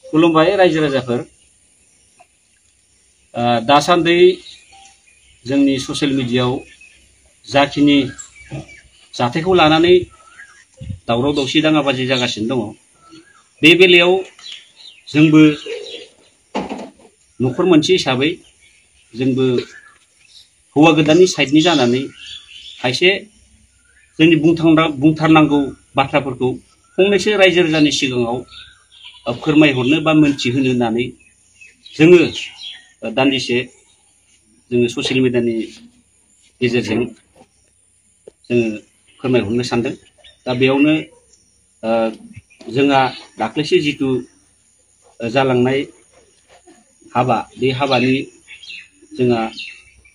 खुलुमबाय रायजो राजाफोर। दासान्दि जोंनि ससियेल मिडियायाव जाखिनि जाथायखौ लानानै दावराव दावसि दाङाबाजि जागासिनो दङ, बे बेलायाव जोंबो न'खर मोनसे हिसाबै जोंबो हौवा गोदाननि साइडनि जानानै खायसे जोंनि बुंथारनांगौ बाथ्राफोरखौ फंनैसो रायजो राजानि सिगाङाव फोरमायहरनो बा मोनथिहोनो होननानै जोङो दान्दिसे जोङो ससियेल मिडियानि गेजेरजों जोङो फोरमायहरनो सानदों। दा बेयावनो जोंहा दाख्लैसो जिथु जालांनाय हाबा, बे हाबानि जोंहा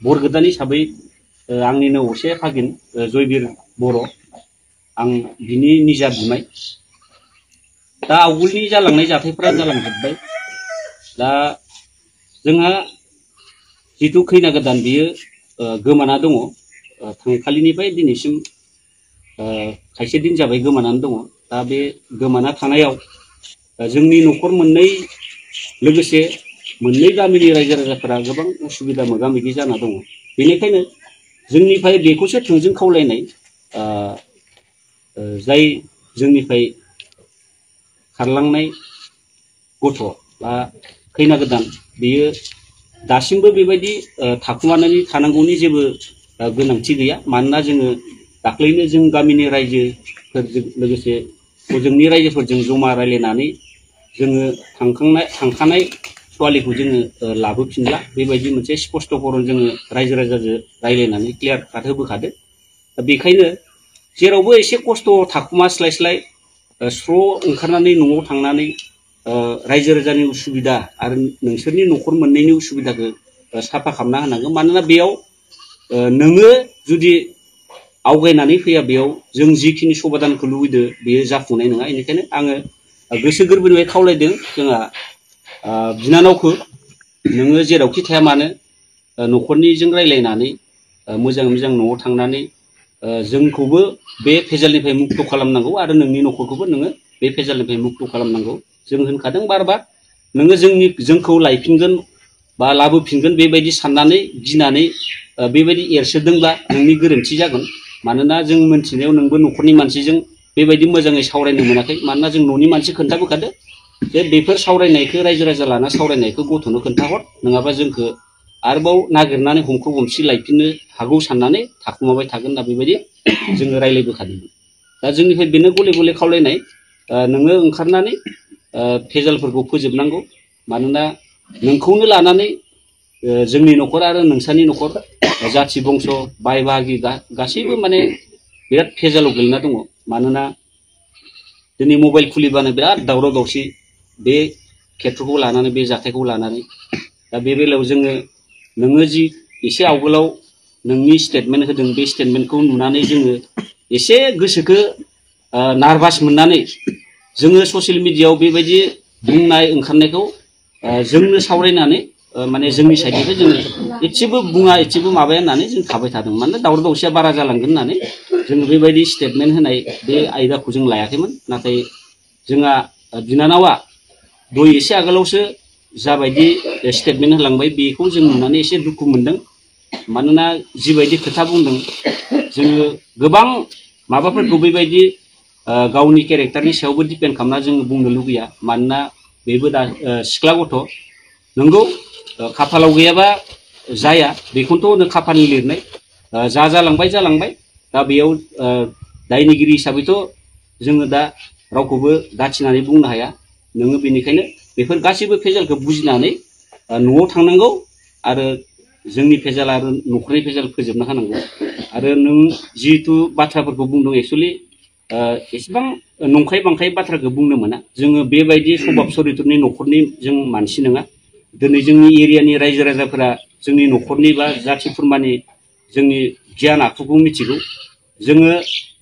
बर गोदान हिसाबै आंनिनो असे भागिन जयबीर बर', आं बिनि निजा बिमाय। दा आवगोलनि जालांनाय जाथायफोरा जालांजोब्बाय। दा जोंहा जिथु खैना गोदान बियो गोमाना दङ। थांखालिनिफ्राय दिनैसिम खायसे दिन जाबाय गोमानानै दङ। दा बे गोमाना थानायाव जोंनि न'खर मोननै लोगोसे मोननै गामिनि रायजो राजाफोरा गोबां उसुबिदा मोगा मोगि जाना दङ। बेनिखायनो जोंनिफ्राय बेखौसो थोंजों खावलायनाय, जाय जोंनिफ्राय खारलांनाय गथ' बा खैना गोदान, बेयो दासिमबो बेबायदि थाखुमानानै थानांगौनि जेबो गोनांथि गैया। मानोना जोङो दाख्लैनो जों गामिनि रायजोफोरजों लोगोसे हजोंनि रायजोफोरजों जमा रायलायनानै जोङो थांखानाय सवालिखौ जोङो लाबोफिनला, बेबायदि मोनसे स्पष्ट खरन जोङो रायजो राजाजों रायलायनानै क्लियार काट होबोखादो। दा बेखायनो जेरावबो एसे खस्थ' थाखुमास्लायस्लाय स्र' ओंखारनानै न'आव थांनानै रायजो राजानि उसुबिदा आरो नोंसोरनि न'खर मोननैनि उसुबिदाखौ साफा खालामना होनांगौ। मानोना बेयाव नोङो जुदि आवगायनानै फैया, बेयाव जों जिखिनि समाधानखौ लुबैदों बेयो जाफुंनाय नङा। बेनिखायनो आङो गोसो गोरबोनिफ्राय खावलायदों जोंहा बिनानावखौ, नोङो जेरावखि थाया मानो न'खरनिजों रायलायनानै मोजां मोजां न'आव थांनानै जोंखौबो बे भेजालनिफ्राय मुक्त खालामनांगौ आरो नोंनि न'खरखौबो नोङो बे भेजालनिफ्राय मुक्त खालामनांगौ। जों होनखादों बार बार, नोङो जोंखौ लायफिनगोन बा लाबोफिनगोन बेबायदि साननानै गिनानै बेबायदि एरसोदोंब्ला नोंनि गोरोन्थि जागोन। मानोना जों मोनथिनायाव नोंबो न'खरनि मानसिजों बेबायदि मोजाङै सावरायनो मोनाखै। मानोना जों न'नि मानसि खोन्थाबोखादो जे बेफोर सावरायनायखौ रायजो राजा लाना सावरायनायखौ गथ'नो खोन्थाहर, नङाबा जोंखौ आरोबाव नागिरनानै हमख्र हमसि लायफिननो हागौ साननानै थाखुमाबाय थागोन होनना बेबायदि जोङो रायलायबोखादोंमोन। दा जोंनिफ्राय बेनो गले गले खावलायनाय, नोङो ओंखारनानै भेजालफोरखौ फोजोबनांगौ। मानोना नोंखौनो लानानै जोंनि न'खर आरो नोंसानि न'खर, जाथि बंस' बाय बाहागि गासैबो माने बिराद भेजालाव गोलैना दङ। मानोना दिनै मबाइल खुलिबानो बिराद दावराव दावसि बे खेत्रखौ लानानै, बे जाथायखौ लानानै। दा बे बेलायाव नोङो जि एसे आवगोलाव नोंनि स्टेटमेन्ट होदों, बे स्टेटमेन्टखौ नुनानै जोङो एसे गोसोखौ नार्भास मोननानै जोङो ससियेल मिडियायाव बेबायदि बुंनाय ओंखारनायखौ जोंनो सावरायनानै माने जोंनि साइडनिफ्राय जोङो एसेबो बुङा, एसेबो माबाया होननानै जों थाबाय थादों। मानोना दावराव दावसिया बारा जालांगोन होननानै जोङो बेबायदि स्टेटमेन्ट होनाय बे आयदाखौ जों लायाखैमोन। नाथाय जोंहा बिनानावा दय एसे आगोलावसो जाबायदि स्टेटमेन्ट होलांबाय, बेखौ जों नुनानै एसे दुखु मोनदों। मानोना जिबायदि खोथा बुंदों, जोङो गोबां माबाफोरखौ बेबायदि गावनि केरेक्टारनि सायावबो डिपेन्ड खालामना जोङो बुंनो लुगैया। मानोना बेबो दा सिख्ला गथ', नंगौ खाफालाव गैयाबा जाया, बेखौनोथ' होनो खाफालनि लिरनाय। जालांबाय जालांबाय। दा बेयाव दायनिगिरि हिसाबैथ' जोङो दा रावखौबो दाथिनानै बुंनो हाया। नोङो बेनिखायनो बेफोर गासैबो भेजालखौ बुजिनानै न'आव थांनांगौ आरो जोंनि भेजाल आरो न'खरनि भेजाल फोजोबना होनांगौ। आरो नों जिहेतु बाथ्राफोरखौ बुंदों, एक्सुवेलि एसेबां नंखाय बांखाय बाथ्राखौ बुंनो मोना। जोङो बेबायदि सभाब चरित्रनि न'खरनि जों मानसि नङा। दिनै जोंनि एरियानि रायजो राजाफोरा जोंनि न'खरनि बा जाथि खुरमानि जोंनि गियान आखुखौ मिथिगौ। जोङो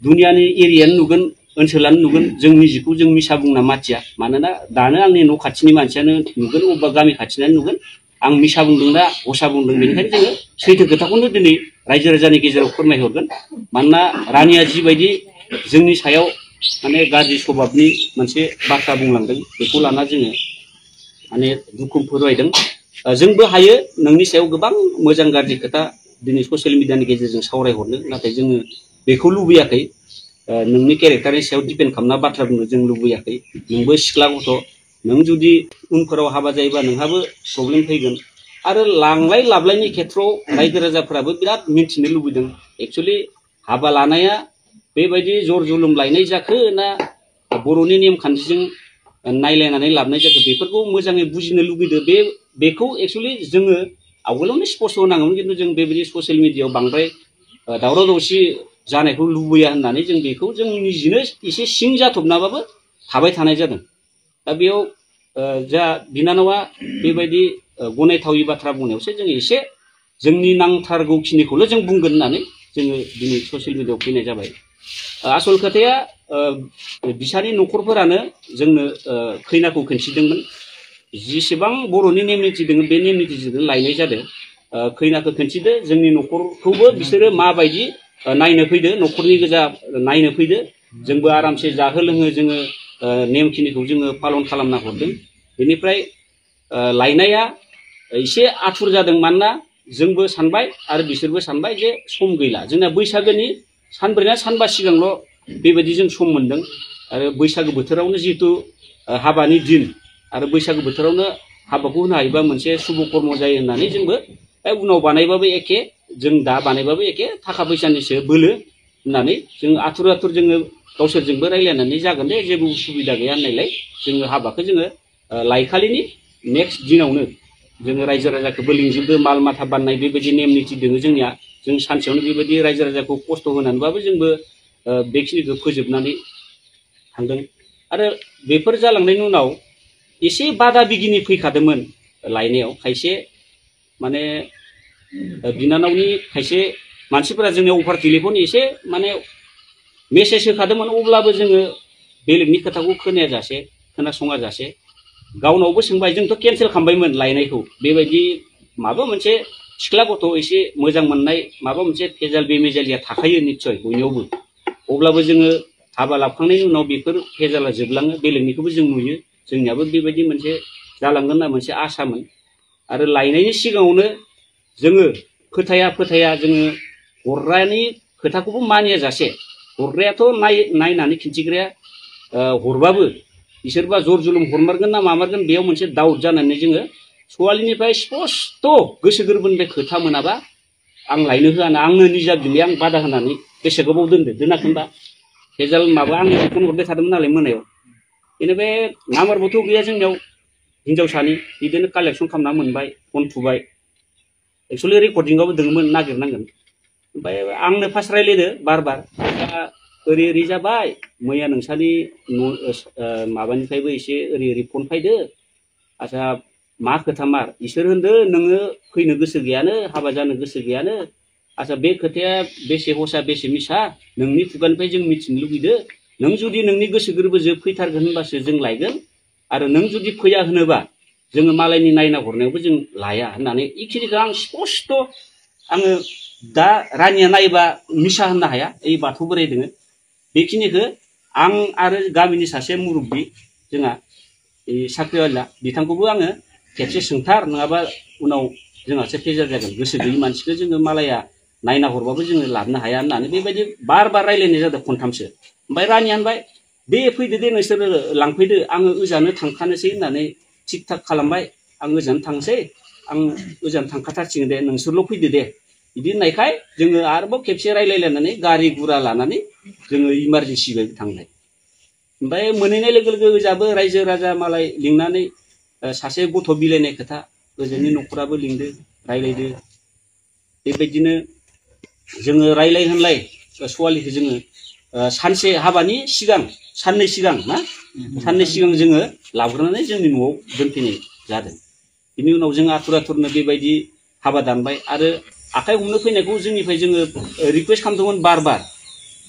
दुनियानि एरियानो नुगोन, ओनसोलानो नुगोन, जों निजिखौ जों मिसा बुंना माथिया। मानोना दानो आंनि न' खाथिनि मानसियानो नुगोन, अबेबा गामि खाथिनानो नुगोन आं मिसा बुंदों ना हसा बुंदों। बेनिखायनो जोङो सैथो खोथाखौनो दिनै रायजो राजानि गेजेराव फोरमायहरगोन। मानोना रानिया जिबायदि जोंनि सायाव माने गाज्रि सभाबनि मोनसे बाथ्रा बुंलांदों, बेखौ लाना जोङो माने दुखु फोरमायदों। जोंबो हायो नोंनि सायाव गोबां मोजां गाज्रि खोथा दिनै ससियेल मिडियानि गेजेरजों सावरायहरनो, नाथाय जोङो बेखौ लुबैयाखै। नोंनि केरेक्टारनि सायाव डिपेन्ड खालामना बाथ्रा बुंनो जों लुबैयाखै। नोंबो सिख्ला गथ', नों जुदि उनफोराव हाबा जायोबा नोंहाबो प्रब्लेम फैगोन। आरो लांलाय लाबलायनि खेथ्रआव रायजो राजाफोराबो बिराद मिथिनो लुबैदों एक्सुअलि हाबा लानाया बेबायदि जर जुलुम लायनाय जाखो ना बर'नि नेमखान्थिजों नायलायनानै लाबनाय जाखो, बेफोरखौ मोजाङै बुजिनो लुबैदों। बेखौ एक्सुअलि जोङो आवगोलावनो स्पष्ट होनांगौमोन, खिन्थु जों बेबायदि ससियेल मिडियायाव बांद्राय दावराव दावसि जानायखौ लुबैया होननानै जों बेखौ जों निजिनो एसे सिं जाथबनाबाबो थाबाय थानाय जादों। दा बेयाव जा बिनानावा बेबायदि गनायथावै बाथ्रा बुंनायावसो जों एसे जोंनि नांथारगौखिनिखौल' जों बुंगोन होननानै जोङो दिनै ससियेल मिडियायाव फैनाय जाबाय। आसल खोथाया बिसानि न'खरफोरानो जोंनो खैनाखौ खोन्थिदोंमोन। जेसेबां बर'नि नेम निथि दङ बे नेम निथिजों लायनाय जादों। खैनाखौ खोन्थिदो, जोंनि न'खरखौबो बिसोरो माबायदि नायनो फैदो, न'खरनि गोजा नायनो फैदो। जोंबो आरामसे जाहो लोङो जोङो नेमखिनिखौ जोङो पालन खालामना हरदों। बेनिफ्राय लायनाया एसे आथुर जादों, मानोना जोंबो सानबाय आरो बिसोरबो सानबाय जे सम गैला। जोंना बैसागोनि सानब्रै ना सानबा सिगांल' बेबायदि जों सम मोनदों। आरो बैसागो बोथोरावनो जिहेतु हाबानि दिन, आरो बैसागो बोथोरावनो हाबाखौ होनो हायोबा मोनसे शुभ कर्म जायो होननानै जोंबो उनाव बानायबाबो एखे, जों दा बानायबाबो एखे, थाखा फैसानिसो बोलो होननानै जों आथुर आथुर जोङो गावसोरजोंबो रायज्लायनानै जागोन दे, जेबो उसुबिदा गैया होननायलाय जोङो हाबाखौ जोङो लायखालिनि नेक्स्ट दिनावनो जोङो रायजो राजाखौबो लिंजोबदो, माल माथा बाननाय बेबायदि नेम निथि दङ जोंनिया। जों सानसेयावनो बेबायदि रायजो राजाखौ खस्थ' होनानैबाबो जोंबो बेखिनिखौ फोजोबनानै थांदों। आरो बेफोर जालांनायनि उनाव एसे बादा बिगिनि फैखादोंमोन लायनायाव। खायसे माने बिनानावनि खायसे मानसिफोरा जोंनि अफार टेलिफन एसे माने मेसेज होखादोंमोन, अब्लाबो जोङो बेलेगनि खोथाखौ खोनायाजासे खोनासङाजासे गावनावबो सोंबाय। जोंथ' केन्सेल खालामबायमोन लायनायखौ। बेबायदि माबा मोनसे सिख्ला गथ' एसे मोजां मोननाय माबा मोनसे भेजाल बेमेजालिया थाखायो निस्सय बयनियावबो। अब्लाबो जोङो हाबा लाखांनायनि उनाव बेफोर भेजाला जोबलाङो, बेलेगनिखौबो जों नुयो। जोंनियाबो बेबायदि मोनसे जालांगोन होनना मोनसे आसामोन। आरो लायनायनि सिगाङावनो जोङो फोथाया जोङो हरग्रानि खोथाखौबो मानिया जासे, हरग्रायाथ' नायनानै खिन्थिग्राया हरबाबो बिसोरबा जर जुलुम हरमारगोन ना मामारगोन, बेयाव मोनसे दाउट जानानै जोङो सवालिनिफ्राय स्पस्ट' गोसो गोरबोनिफ्राय खोथा मोनाबा आं लायनो होआना, आंनो निजा बिलाइ आं बादा होनानै बेसे गोबाव दोनाखै होनबा। भेजाल माबा आंनो फन हरबाय थादोंमोन नालाय मोनायाव। बेनिफ्राय नाम्बारबोथ' गैया जोंनियाव हिनजावसानि, बिदिनो कालेक्सन खालामना मोनबाय, फन थुबाय। एक्सुवेलि रेकर्डिंआवबो दङमोन, नागिरनांगोन। ओमफ्राय आंनो फार्स्ट रायज्लायदो बार दा ओरै जाबाय, मैया नोंसानि माबानिफ्रायबो एसे ओरै फन फैदो। आच्चा मा खोथा मार? इसोर होनदो नोङो फैनो गोसो गैयानो, हाबा जानो गोसो गैयानो। आच्चा बे खोथाया बेसे हसा बेसे मिसा नोंनि खुगानिफ्राय जों मिथिनो लुबैदो। नों जुदि नोंनि गोसो गोरबोजों फैथारगोन होनबासो जों लायगोन, आरो नों जुदि फैया होनोबा जोङो मालायनि नायना हरनायावबो जों लाया होननानै इखिनिखौ आं स्पस्ट' आङो दा रानिया नायोबा मिसा होननो हाया। ओइ बाथौ बोराइ दोङो बेखिनिखौ आं आरो गामिनि सासे मुरुब्बि जोंहा साख्रिआवला बिथांखौबो आङो खेबसे सोंथार, नङाबा उनाव जोंहासो फेजार जागोन। गोसो गैयि मानसिखौ जोङो मालाया नायना हरबाबो जोङो लाबोनो हाया होननानै बेबायदि बार रायज्लायनाय जादों खनथामसो। ओमफ्राय रानिया होनबाय दे फैदो दे नोंसोरो लांफैदो, आङो ओजानो थांखानोसै होननानै थिग थाक खालामबाय। आं ओजानो थांसै, आं ओजानो थांखाथारसिगोन दे, नोंसोरल' फैदो दे बिदि होननायखाय जोङो आरोबाव खेबसे रायज्लायलायनानै गारि गुरा लानानै जोङो इमारजेन्सि बायदि थांबाय। ओमफ्राय मोनहैनाय लोगो लोगो ओजाबो रायजो राजा मालाय लिंनानै सासे गथ' बिलाइनाय खोथा, ओजोंनि न'खराबो लिंदो रायज्लायदो। बेबायदिनो जोङो रायज्लाय होनलाय सवालिखौ जोङो सानसे हाबानि सिगां साननै सिगां जोङो लाबोग्रोनानै जोंनि न'आव दोनफैनाय जादों। बिनि उनाव जों आथुर आथुरनो बेबायदि हाबा दानबाय। आरो आखाइ हमनो फैनायखौ जोंनिफ्राय जोङो रिकुवेस्ट खालामदोंमोन बार।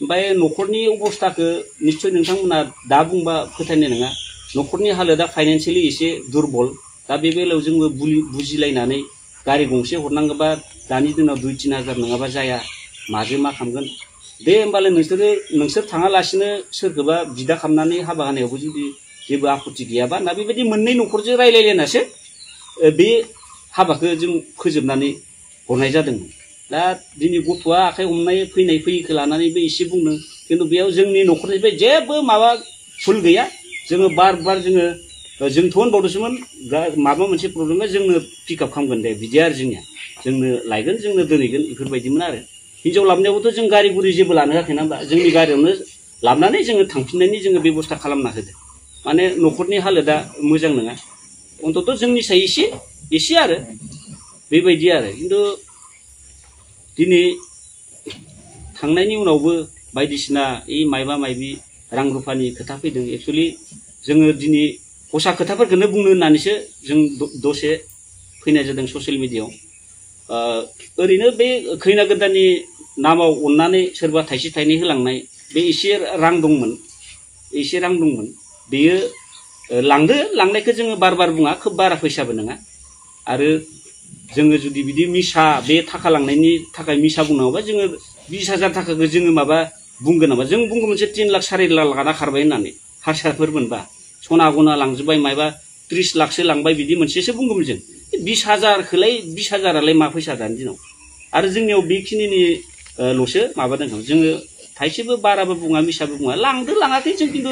ओमफ्राय न'खरनि अबस्थाखौ निस्सय नोंथांमोना दा बुंबा फोथायनाय नङा। न'खरनि हालोदा फाइनान्सियेलि एसे दुरबल। दा बे बेलायाव जोंबो बुजिलायनानै गारि गंसे हरनांगौबा दानि दिनाव 2-3 हाजार नङाबा जाया, माजों मा खालामगोन। दे होमबालाय नोंसोर थाङालासिनो सोरखौबा बिदा खालामनानै हाबा होनायावबो जुदि जेबो आपत्ति गैयाबा ना बेबायदि मोननै न'खरजों रायलायलायनासो बे हाबाखौ जों फोजोबनानै हरनाय जादोंमोन। दा दिनै गथ'आ आखाइ हमनाय फैयैखौ लानानैबो एसे बुंदों, खिन्थु बेयाव जोंनि न'खरनिफ्राय जेबो माबा भुल गैया। जोङो बार जोङो जोंथ' होनबावदोंसोमोन माबा मोनसे प्रब्लेमा जोंनो पिकआप खालामगोन दे, बिदि आरो जोंनिया जोंनो लायगोन जोंनो दोनहैगोन बेफोरबायदिमोन आरो। हिनजाव लाबोनायावबोथ' जों गारि गुरि जेबो लानो होआखै ना होमबा, जोंनि गारियावनो लाबोनानै जोङो थांफिननायनि जोङो बेब'स्था खालामना होदों। माने न'खरनि हालोदा मोजां नङा, अन्तत' जोंनि साय एसे आरो बेबायदि आरो। खिन्थु दिनै थांनायनि उनावबो बायदिसिना मायबा मायबि रां रुफानि खोथा फैदों। एक्सुवेलि जोङो दिनै हसा खोथाफोरखौनो बुंनो होननानैसो जों दसे फैनाय जादों ससियेल मिडियायाव। ओरैनो बे खैना गोदाननि नामाव अननानै सोरबा थाइसे थाइनै होलांनाय बे एसे रां दंमोन, बेयो लांनायखौ जोङो बार बुङा, खोब बारा फैसाबो नङा। आरो जोङो जुदि बिदि मिसा बे थाखा लांनायनि थाखाय मिसा बुंनांगौबा जोङो 20,000 थाखाखौ जोङो माबा बुंगोन नामा? जों बुंगौमोन जे 3 लाख 4 लाख लाना खारबाय होननानै हारसाफोर मोनबा सना गना लांजोब्बाय, मायबा 30 लाखसो लांबाय, बिदि मोनसेसो बुंगौमोन जों। 20,000खौलाय 20,000आलाय मा फैसा दानि दिनाव। आरो जोंनियाव बेखिनिनि ल'सो माबादों। जोङो थाइसेबो बाराबो बुङा मिसाबो बुङा, लांदो लाङाखै जों खिन्थु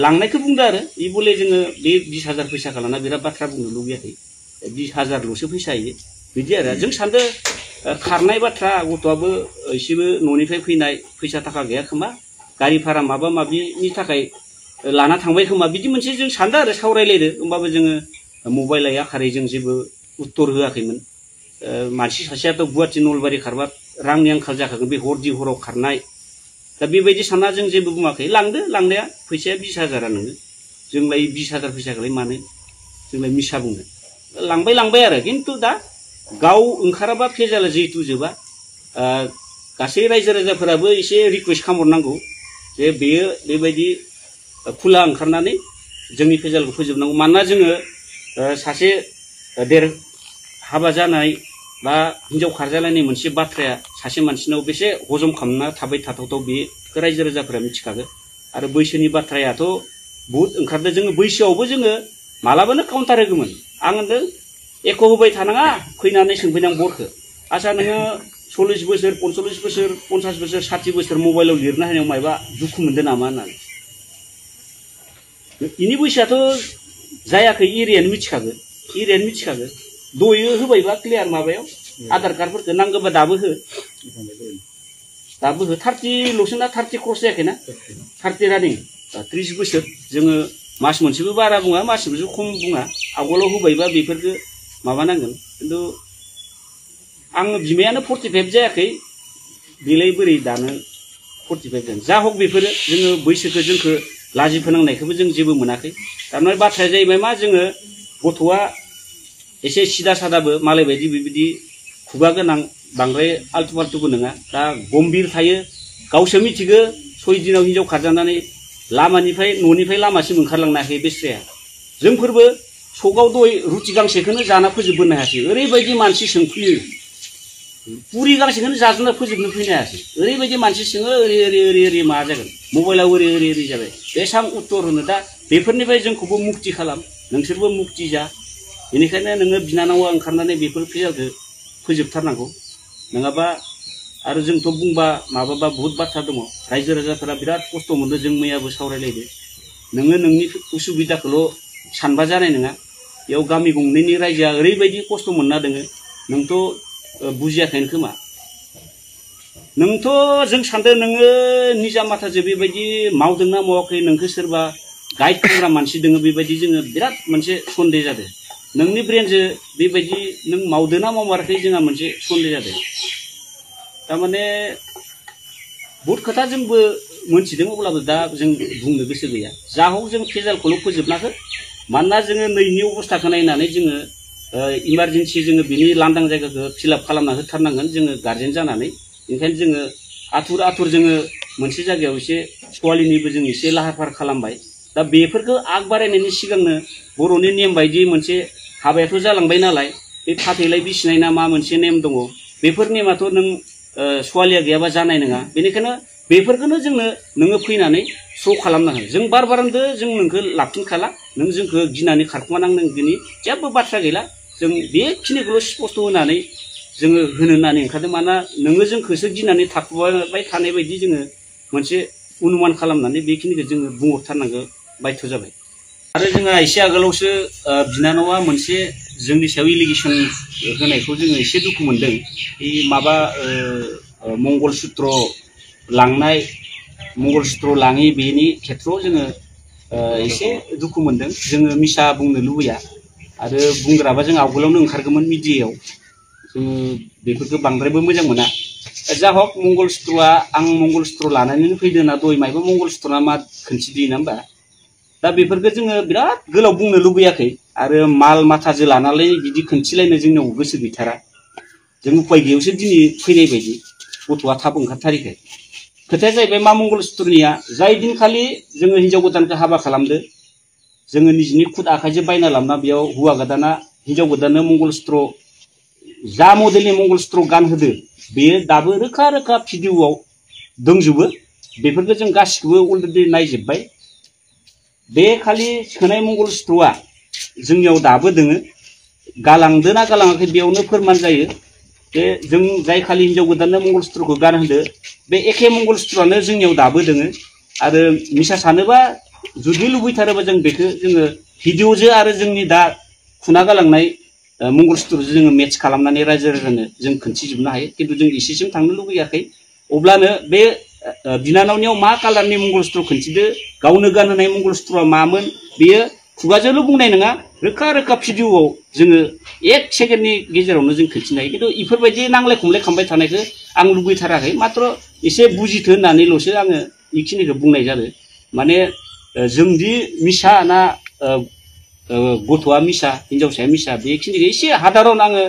लांनायखौ बुंदो आरो। बले जोङो बे 20,000 फैसाखौ लाना बिराद बाथ्रा बुंनो लुबैयाखै, 20,000ल'सो फैसा होयो बिदि आरो। जों सानदो खारनाय बाथ्रा, गथ'आबो एसेबो न'निफ्राय फैनाय फैसा थाखा गैया खोमा, गारि भारा माबा माबिनि थाखाय लाना थांबाय खोमा, बिदि मोनसे जों सानदों आरो सावरायलायदो। होमबाबो जोङो मबाइल आखारै जों जेबो उत्तर होआखैमोन। मानसि सासेयाथ' गुवाहाटि नलबारि खारबा रांनि आंखाल जाखागोन, बे हराव खारनाय। दा बेबायदि सानना जों जेबो बुङाखै। लांदो लांनाया, फैसाया 20,000 नोङो, जोंलाय 20,000 फैसाखौलाय मानो जोंलाय मिसा बुंनो। लांबाय आरो। खिन्थु दा गाव ओंखाराबा फेजाला जिहेतु जोबा, गासै रायजो राजाफोराबो एसे रिकुवेस्ट खालामहरनांगौ जे बेयो बेबायदि खुला ओंखारनानै जोंनि फेजालखौ फोजोबनांगौ। मानोना जोङो सासे हाबा जानाय बा हिनजाव खारजालायनाय मोनसे बाथ्राया सासे मानसिनाव बेसे हजम खालामना थाबाय थाथावथाव, बेखौ रायजो राजाफोरा मिथिखागोन। आरो बैसोनि बाथ्रायाथ' बहुद ओंखारदों। जोङो बैसोआवबो जोङो मालाबानो काउन्टार होगौमोन। आं होनदों एख' होबाय थानाङा, फैनानै सोंफैनां बरखौ। आच्ছা नोङो 40 बोसोर 45 बोसोर 50 बोसोर 60 बोसोर मबाइलाव लिरना होनायाव मायबा दुखु मोनदों नामा होननानै। इनि बैसोआथ' जायाखै, एरियानो मिथिखागो। दयो होबायबा क्लियार माबायाव आधार कार्डफोरखौ नांगौबा दाबो हो 30ल'सो ना 30 क्रस जायाखैना, 30 रानिं 30 बोसोर। जोङो मास मोनसेबो बारा बुङा, मास मोनसेबो खम बुङा, आवगोलाव होबायबा बेफोरखौ माबानांगोन। खिन्थु आं बिमायानो 45 जायाखै, बेलाय बोरै दानो 45 जानो। जा हक बेफोरो जोङो बैसोखौ जोंखौ लाजि फोनांनायखौबो जों जेबो मोनाखै। थारमाने बाथ्राया जाहैबाय मा, जोङो गथ'आ एसे सिदा सादाबो मालाय बायदि बेबायदि खुगा गोनां बांद्राय आल्टु फाल्टुबो नङा। दा गम्भीर थायो, गावसो मिथिगो 6 दिनाव हिनजाव खारजानानै न'निफ्राय लामासिम ओंखारलांनो हायाखै बेस्राया। जोंफोरबो सकाव दय रुटि गांसेखौनो जाना फोजोबबोनो हायासै, ओरैबायदि मानसि सोंफैयो। पुरि गांसेखौनो जाजोबना फोजोबनो फैनो हायासै, ओरैबायदि मानसि सोङो, ओरै मा जागोन, मबाइलाव ओरै जाबाय। बेसां उत्तर होनो। दा बेफोरनिफ्राय जोंखौबो मुक्ति खालाम, नोंसोरबो मुक्ति जा। बेनिखायनो नोङो बिनानावा ओंखारनानै बेफोर फेजालखौ फोजोबथारनांगौ। नङाबा आरो जोंथ' बुंबा माबाबा बहुत बाथ्रा दङ। रायजो राजाफोरा बिराद खस्थ' मोनदों, जों मैयाबो सावरायलायदो। नोङो नोंनि उसुबिदाखौल' सानबा जानाय नङा। बेयाव गामि गंनैनि रायजोआ ओरैबायदि खस्थ' मोनना दोङो, नोंथ' बुजियाखैनो खोमा। नोंथ' जों सानदों नोङो निजा माथाजों बेबायदि मावदोंना मावाखै, नोंखौ सोरबा गाइड खालामग्रा मानसि दोङो, बेबायदि जोङो बिराद मोनसे सन्देह जादों। नोंनि ब्रेनजों बेबायदि नों मावदोंना मावाखै जोंहा मोनसे सन्देह जादों। थारमाने बहुद खोथा जोंबो मोनथिदों, अब्लाबो दा जों बुंनो गोसो गैया। जा हक जों फेजालखौल' फोजोबनाखो। मानोना जोङो नैनि अबस्थाखौ नायनानै जोङो इमारजेन्सि जोङो बिनि लांदां जायगाखौ फिलआप खालामना होथारनांगोन जोङो गार्जेन जानानै। ओंखायनो जोङो आथुर जोङो मोनसे जायगायाव एसे सवालिनिबो जों एसे लाहार फाहार खालामबाय। दा बेफोरखौ आग बारायनायनि सिगांनो बर'नि नेम बायदि मोनसे हाबायाथ' जालांबाय नालाय, बे फाथैलाय बिसिनाय ना मा मोनसे नेम दङ, बेफोर नेमाथ' नों सवालिया गैयाबा जानाय नङा। बेनिखायनो बेफोरखौनो जोंनो नोङो फैनानै शो खालामनांगोन जों बार बारांदो जों नोंखौ लाबथिं खाला नों जोंखौ गिनानै खारखुमानांगोननि जेबो बाथ्रा गैला जों बेखिनिखौल' स्पष्ट होनानै जोङो होनो होननानै ओंखारदों माना नोङो जोंखौसो गिनानै थाखुमाबाय थानाय बायदि जोङो मोनसे अनुमान खालामनानै बेखिनिखौ जोङो बुंहरथारनांगौ बाध्य जाबाय आरो जोंहा एसे आगोलावसो बिनानावा मोनसे जोंनि सायाव एलिगेसन होनायखौ जोङो एसे दुखु मोनदों बे माबा मंगलसूत्र लांनाय मंगलसूत्र लाङि बेनि खेथ्रआव जोङो एसे दुखु मोनदों जोङो मिसा बुंनो लुबैया आरो बुंग्राबा जों आवगोलावनो ओंखारगौमोन मिडियायाव जोङो बेफोरखौ बांद्रायबो मोजां मोना जा हक मंगलसूत्रआ आं मंगलसूत्र लानानैनो फैदों ना दय मायबा मंगलसूत्रआ मा खोन्थिदों ना होमबा दा बेफोरखौ जोङो बिराद गोलाव बुंनो लुबैयाखै आरो माल माथाजों लानानै बिदि खोन्थिलायनो जोंनाव गोसो गैथारा जों उपाय गैयैयावसो दिनै फैनाय बायदि गथ'आ थाब ओंखारथारिखाय खोथाया जाहैबाय मा मंगलसूत्रनिया जाय दिनखालि जोङो हिन्जाव गोदानखौ हाबा खालामदो जोङो निजिनि खुद आखाइजों बायना लाबोना बेयाव हौवा गोदाना हिन्जाव गोदाननो मंगलसूत्र जा मडेलनि मंगलसूत्र गानहोदो बेयो दाबो रोखा रोखा भिडिअआव दंजोबो बेफोरखौ जों गासिखौबो अलरेडि नायजोब्बाय बे खालि सोनाय मंगलसूत्रआ जोंनियाव दाबो दोङो गालांदो ना गालाङाखै बेयावनो फोरमान जायो बे जों जाय खालि हिन्जाव गोदाननो मंगलसूत्रखौ गानहोदो बे एखे मंगलसूत्रआनो जोंनियाव दाबो दोङो आरो मिसा सानोबा जुदि लुबैथारोबा जों बेखौ जोङो भिडिअजों आरो जोंनि दा खुना गालांनाय मंगलसूत्रजों जोङो मेच खालामनानै रायजो राजानो जों खोन्थिजोबनो हायो खिन्थु जों एसेसिम थांनो लुबैयाखै अब्लानो बे बिनानावनियाव मा कालारनि मंगलसूत्र खोन्थिदो गावनो गानहोनाय मंगलसूत्रआ मामोन बेयो खुगाजोंल' बुंनाय नङा रोखा रोखा भिडिअआव जोङो 1 सेकेन्डनि गेजेरावनो जों खोन्थिनो हायो खिन्थु इफोरबायदि नांलाय खमलाय खालामबाय थानायखौ आं लुबैथाराखै मात्र एसे बुजिथो होननानैल'सो आङो बेखिनिखौ बुंनाय जादों माने जोंदि मिसा ना गथ'आ मिसा हिन्जावसाया मिसा बेखिनिखौ एसे हादारन आङो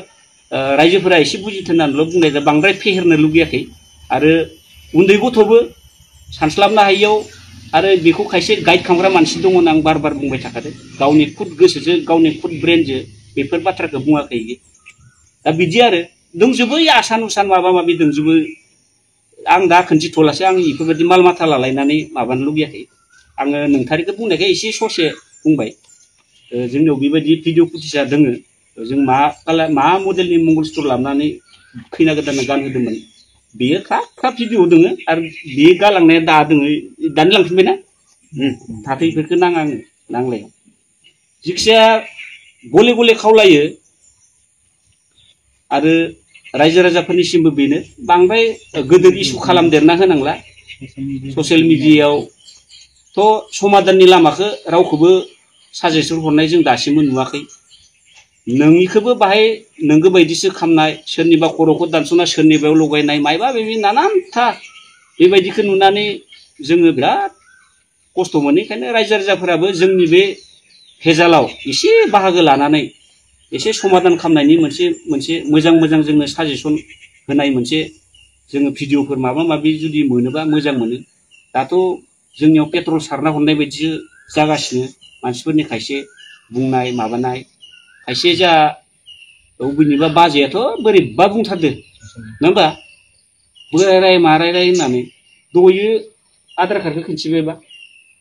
रायजोफोरा एसे बुजिथो होननानैल' बुंनाय जादों बांद्राय फेहेरनो लुबैयाखै आरो उन्दै गथ'बो सानस्लाबनो हायियाव आरो बेखौ खायसे गाइड खालामग्रा मानसि दङ होनना आं बार बार बुंबाय थाखादों गावनि खुद गोसोजों गावनि खुद ब्रेनजों बेफोर बाथ्राखौ बुङाखै दा बिदि आरो दंजोबो आसान उसान माबा माबि दंजोबो आं दा खोन्थिथ'लासै आं बेफोरबायदि माल माथा लालायनानै माबानो लुबैयाखै आङो नोंथारिखौ बुंनायखाय एसे ससे बुंबाय जोंनियाव बेबायदि भिडिअ फुटेजआ दोङो जों मा मडेलनि मंगलसूत्र लाबोनानै खैना गोदाननो गानहोदोंमोन बेयो खा भिडिअ दोङो आरो बे गालांनाया दा दोङो दानि लांफिनबायना थाथै बेफोरखौ नाङा आङो नांलाया जिखिजाया गले गले खावलायो आरो रायजो राजाफोरनिसिमबो बेनो बांद्राय गोदोर इस्यु खालामदेरना होनांला ससियेल मिडियायावथ' समाधाननि लामाखौ रावखौबो साजेसन हरनाय जों दासिमबो नुवाखै नोंनिखौबो बाहाय नोंगो बायदिसो खामनाय सोरनिबा खर'खौ दानस'ना सोरनिबायाव लगायनाय मायबा बेबि नानानथा बेबायदिखौ नुनानै जोङो बिराद खस्थ' मोनो ओंखायनो रायजो राजाफोराबो जोंनि बे भेजालाव एसे बाहागो लानानै एसे समाधान खालामनायनि मोनसे मोजां जोंनो साजेसन होनाय मोनसे जोङो भिडिअफोर माबा माबि जुदि मोनोबा मोजां मोनो दाथ' जोंनियाव पेट्रल सारना हरनाय बायदिसो जागासिनो मानसिफोरनि खायसे बुंनाय माबानाय खायसे जा बबेनिबा बाजैयाथ' बोरैबा बुंथारदो नङा होमबा बोराय माराय होननानै दयो आधार कार्डखौ खोन्थिबायबा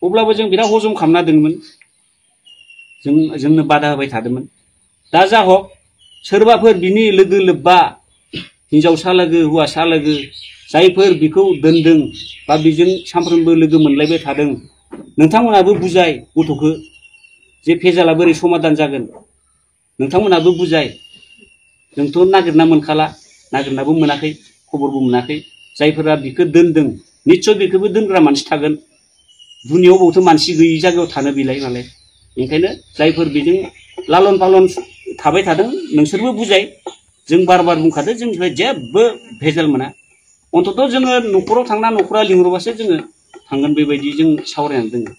अब्लाबो जों बिराद हजम खालामना दोंमोन जोंनो बादा होबाय थादोंमोन दा जा हक सोरबाफोर बिनि लोगो लोब्बा हिन्जावसा लोगो हौवासा लोगो जायफोर बिखौ दोनदों बा बेजों सानफ्रोमबो लोगो मोनलायबाय थादों नोंथांमोनाबो बुजाय गथ'खौ जे भेजाला बोरै समाधान जागोन नोंथांमोनाबो बुजाय जोंथ' नागिरना मोनखाला नागिरनाबो मोनाखै खबरबो मोनाखै जायफोरा बिखौ दोनदों निस्सय बेखौबो दोनग्रा मानसि थागोन दुनियाव बावथ' मानसि गैयि जायगायाव थानो बिलाय नालाय ओंखायनो जायफोर बेजों लालन पालन थाबाय थादों नोंसोरबो बुजाय जों बार बार बुंखादों जोंनिफ्राय जेबो भेजाल मोना अन्तत' जोङो न'खराव थांना न'खरा लिंहरबासो जोङो थांगोन बेबायदि जों सावरायनानै दोङो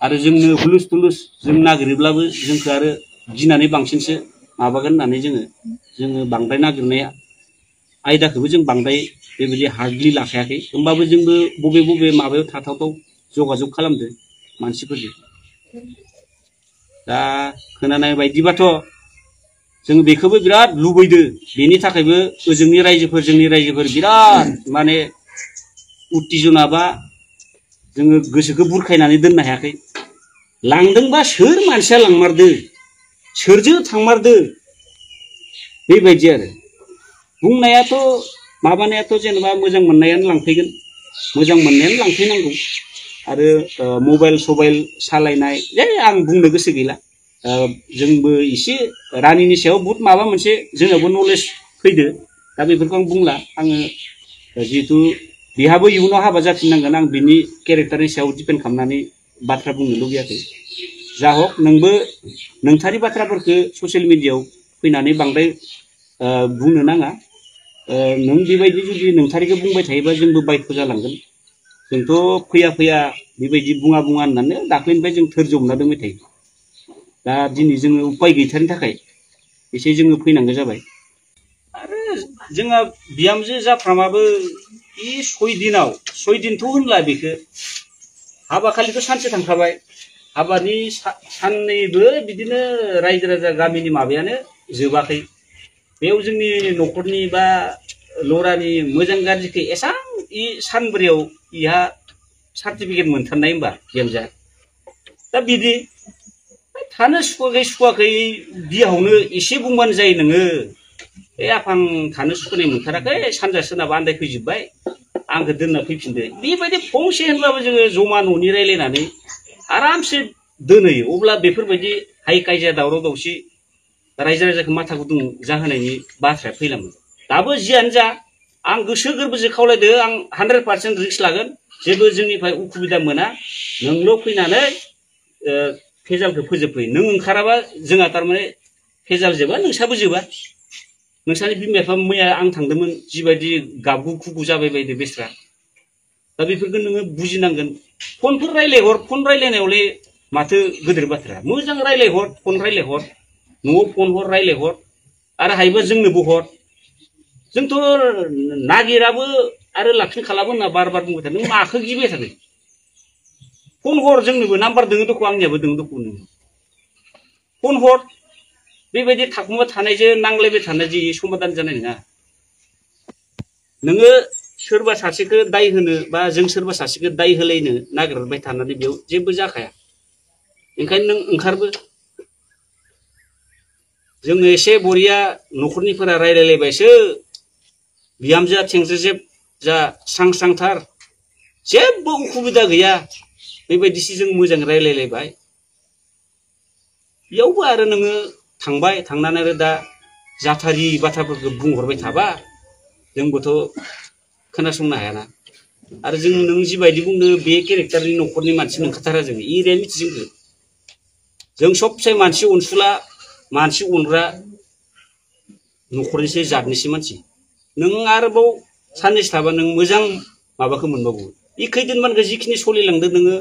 आरो जोंनो हुलुस थुलुस जों नागिरोब्लाबो जोंखौ आरो गिनानै बांसिनसो माबागोन होननानै जोङो बांद्राय नागिरनाया आयदाखौबो जों बांद्राय बेबायदि हार्डलि लाखायाखै होमबाबो जोंबो बबे माबायाव थाथावथाव जगाजग खालामदो मानसिफोरजों दा खोनानाय बायदिबाथ' जों बेखौबो बिराद लुबैदो बेनि थाखायबो जोंनि रायजोफोर बिराद माने उत्तेजना बा जोङो गोसोखौ बुरखायनानै दोननो हायाखै लांदोंबा सोर मानसिया लांमारदो सोरजों थांमारदो बेबायदि आरो बुंनायाथ' माबानायाथ' जेनेबा मोजां मोननायानो लांफैगोन मोजां मोननायानो लांफैनांगौ आरो मबाइल सबाइल सालायनाय जे आं बुंनो गोसो गैला जोंबो एसे रानिनि सायाव बहुत माबा मोनसे जोंनावबो नलेज फैदो दा बेफोरखौ आं बुंला आङो जिहेतु बिहाबो इयुनाव हाबा जाफिननांगोन आं बिनि केरेक्टारनि सायाव डिपेन्ड खालामनानै बाथ्रा बुंनो लुबैयाखै जा हक नोंबो नोंथारि बाथ्राफोरखौ ससियेल मिडियायाव फैनानै बांद्राय बुंनो नाङा नों बेबायदि जुदि नोंथारिखौ बुंबाय थायोबा जोंबो बायख' जालांगोन जोंथ' फैया फैया बेबायदि बुङा होननानै दाख्लैनिफ्राय जों धोर्ज हमना दोंबाय थायो दा दिनै जोङो उपाय गैथारनि थाखाय एसे जोङो फैनांगौ जाबाय आरो जोंहा बिहामजो जाफ्रामाबो बे 6 दिनथ' होनला बेखौ हाबा खालिथ' सानसे थांखाबाय हाबानि साननैबो बिदिनो रायजो राजा गामिनि माबायानो जोबाखै बेयाव जोंनि न'खरनि बा लरानि मोजां गाज्रिखौ एसां इ सानब्रैयाव इहा सार्टिफिकेट मोनथारनाय होमबा बिहामजोआ दा बिदि थानो सुखुवाखै बियावनो एसे बुंबानो जायो नोङो आफां थानो सुखुनाय मोनथाराखै सानजा सोनाब आन्दायफैजोब्बाय आंखौ दोनना फैफिनदो बेबायदि फंसे होनबाबो जोङो जमा न'नि रायलायनानै आरामसे दोनहैयो अब्ला बेफोरबायदि हाइ कायजा दावराव दावसि रायजो राजाखौ माथा गुदुं जाहोनायनि बाथ्राया फैलामोन दाबो जियानो जा आं गोसो गोरबोजों खावलायदो आं 100% रिक्स लागोन जेबो जोंनिफ्राय उसुबिदा मोना नोंल' फैनानै फेजालखौ फोजोबफै नों ओंखाराबा जोंहा थारमाने फेजाल जोबा नोंसाबो जोबा नोंसानि बिमा बिफा मैया आं थांदोंमोन जिबायदि गाबगु खुगु जाबाय बायदो बेस्रा दा बेफोरखौ नोङो बुजिनांगोन फनफोर रायलायहर फन रायलायनायावलाय माथो गोदोर बाथ्रा मोजां रायलायहर फन रायलायहर न'आव फन हर रायलायहर आरो हायोबा जोंनोबो हर जोंथ' नागिराबो आरो लाखिन खालामो होनना बार बुंबाय थादों नों माखौ गिबाय थादों फन हर जोंनोबो नाम्बार दोङो दख' आंनियाबो दोङो दख' नोङो फन हर बेबायदि थाखुमा थानायजों नांलायबाय थानायजों समाधान जानाय नङा नोङो सोरबा सासेखौ दाय होनो बा जों सोरबा सासेखौ दाय होलायनो नागिरबाय थानानै बेयाव जेबो जाखाया ओंखायनो नों ओंखारबो जोङो एसे बरिया न'खरनिफोरा रायलायलायबायसो बिहामजोआ थेंजेजेब जा स्रां स्रांथार जेबो उसुबिदा गैया बेबायदिसो जों मोजां रायलायलायबाय बेयावबो आरो नोङो थांबाय थांनानै आरो दा जाथारि बाथ्राफोरखौ बुंहरबाय थाबा जोंबोथ' खोनासंनो हायाना आरो जों नों जिबायदि बुंनो बे केरेक्टारनि न'खरनि मानसि नंखाथारा जोङो एरियानि मिथिजोंखो जों सबसे मानसि अनसुला मानसि अनग्रा न'खरनिसो जातनिसो मानसि नों आरोबाव साननैसो थाबा नों मोजां माबाखौ मोनबावो इ खैदिनमानखौ जिखिनि सोलिलांदों नोङो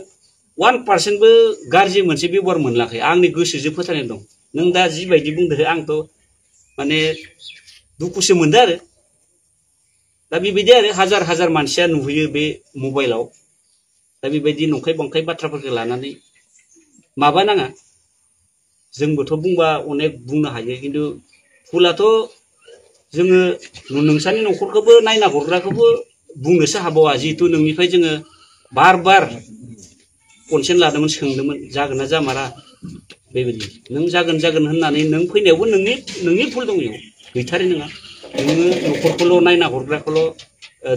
1% बो गाज्रि मोनसे बेबहार मोनलाखै आंनि गोसोजों फोथायनाय दं नों दा जिबायदि बुंदों आंथ' माने दुखुसो मोनदों आरो दा बेबायदि आरो हाजार हाजार मानसिया नुहैयो बे मबाइलाव दा बेबायदि नंखाय बांखाय बाथ्राफोरखौ लानानै माबा नाङा जोंबोथ' बुंबा अनेक बुंनो हायो खिन्थु फुलाथ' जोङो नोंसानि न'खरखौबो नायना हरग्राखौबो बुंनोसो हाबावा जिहेतु नोंनिफ्राय जोङो बार कनसेन्ट लादोंमोन सोंदोंमोन जागोन ना जामारा बेबायदि नों जागोन होननानै नों फैनायावबो नोंनि भुल दं बेयाव गैथारै नङा नोङो न'खरखौल' नायना हरग्राखौल'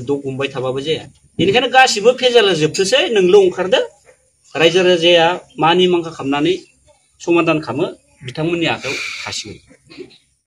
दग हमबाय थाबाबो जाया बेनिखायनो गासिबो फेजाला जोबथोसै नोंल' ओंखारदो रायजो राजाया मानि मांखा खालामनानै समाधान खालामो बिथांमोननि आखायाव थासिगोन